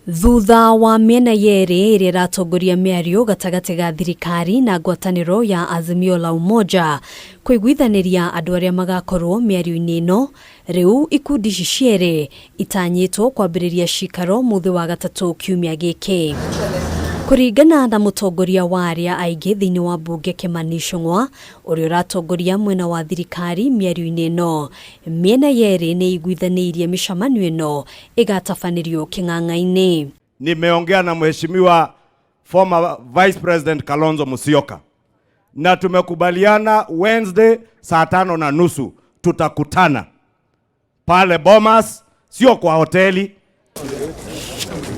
Thutha wa mĩena yerĩ ĩrĩa ĩratongoria mĩario gatagatĩ ga thirikari na ngwatanĩro ya Azimio la Umoja kũiguithanĩria andũ arĩa magakorwo mĩario-inĩ ĩno, rĩu ikundi ici cierĩ itanyĩtwo kwambĩrĩria cikaro mũthĩ wa gatatũ kiumia gĩkĩ. Kũringana na mũtongoria wa arĩa aingĩ thĩinĩ wa mbunge Kimani Ichung'wa ũrĩa ũratongoria mwena wa thirikari mĩario-inĩ ĩno, mĩena yerĩ nĩ iguithanĩirie mĩcamanio ĩno ĩgatabanĩrio kĩng'ang'a-inĩ. Nimeongea na mheshimiwa former Vice President Kalonzo Musyoka na tumekubaliana Wednesday saa 5:30 tutakutana pale Bomas, sio kwa hoteli.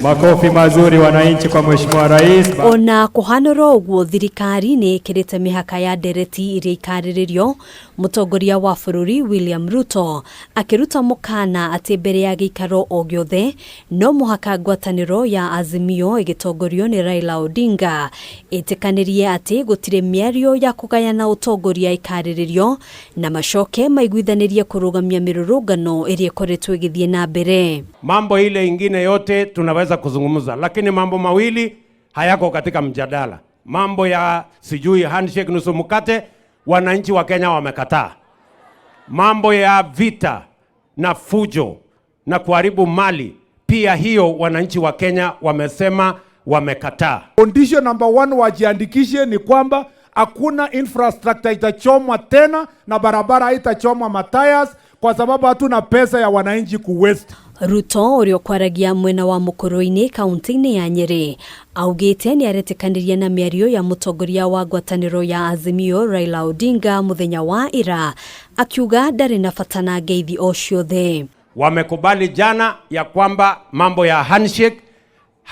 Makofi mazuri wananchi kwa Mheshimiwa Rais. Ona kũhanũra ũguo thirikari nĩ ĩkĩrĩte mĩhaka ya ndereti iria ikarĩrĩrio, mũtongoria wa bũrũri William Ruto akĩruta mũkana atĩ mbere ya gĩikaro o gĩothe no mũhaka ngwatanĩro ya Azimio ĩgĩtongorio nĩ Raila Odinga ĩtĩkanĩrie atĩ gũtirĩ mĩario ya kũgayana ũtongoria ĩkarĩrĩrio na macoke maiguithanĩrie kũrũgamia mĩrũrũngano ĩrĩa ĩkoretwo ĩgĩthiĩ na mbere. Mambo ile ingine yote tunaweza kuzungumza, lakini mambo mawili hayako katika mjadala. Mambo ya sijui handshake nusu mkate, wananchi wa Kenya wamekataa. Mambo ya vita na fujo na kuharibu mali, pia hiyo wananchi wa Kenya wamesema wamekataa. Condition number 1 wajiandikishe ni kwamba hakuna infrastructure itachomwa tena na barabara itachomwa matires, kwa sababu hatuna pesa ya wananchi ku waste. Ruto ũrĩa ũkwaragia mwena wa Mũkũrũ-inĩ kaunti-inĩ ya Nyĩrĩ augĩte nĩ aretĩkanĩria na mĩario ya mũtongoria wa ngwatanĩro ya Azimio Raila Odinga mũthenya wa ira, akiuga ndarĩ na bata na ngeithi o ciothe. Wamekubali jana ya kwamba mambo ya handshake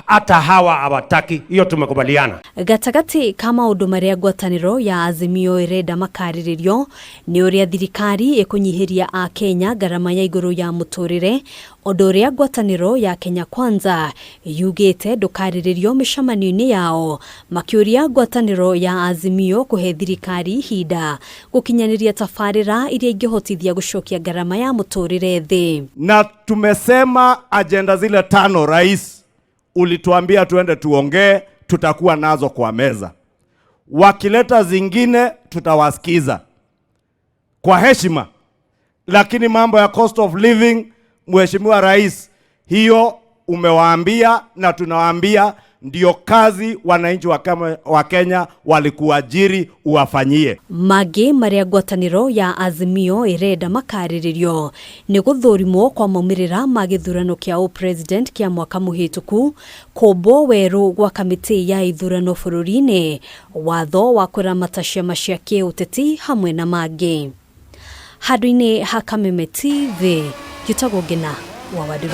hata hawa hawataki, hiyo tumekubaliana. Gatagatĩ ka maũndũ marĩa ngwatanĩro ya Azimio ĩrenda makarĩrĩrio nĩ ũrĩa thirikari ĩkũnyihĩria Akenya ngarama ya igũrũ ya mũtũrĩre, ũndũ ũrĩa ngwatanĩro ya Kenya Kwanza yugĩte ndũkarĩrĩrio mĩcemanio-inĩ yao, makĩũria ngwatanĩro ya Azimio kũhe thirikari ihinda gũkinyanĩria tabarĩra iria ingĩhotithia gũcokia ngarama ya mũtũrĩre thĩ. Na tumesema agenda zile 5 rais ulituambia tuende tuongee, tutakuwa nazo kwa meza. Wakileta zingine tutawasikiza kwa heshima, lakini mambo ya cost of living, Mheshimiwa Rais, hiyo umewaambia na tunawaambia ndio kazi wananchi wa Kenya walikuajiri uwafanyie. Mangĩ marĩa ngwatanĩro ya Azimio ĩrenda makarĩrĩrio nĩ gũthũrimwo kwa maumĩrĩra ma gĩthurano kĩa ũpresident kĩa mwaka mũhĩtũku, kũmbwo werũ gwa kamĩtĩ ya ithurano bũrũri-inĩ, watho wa kũramata ciama cia kĩũteti hamwe na mangĩ. Handũ-inĩ ha Kameme TV, njĩtagwo Ngina wa Wandugu.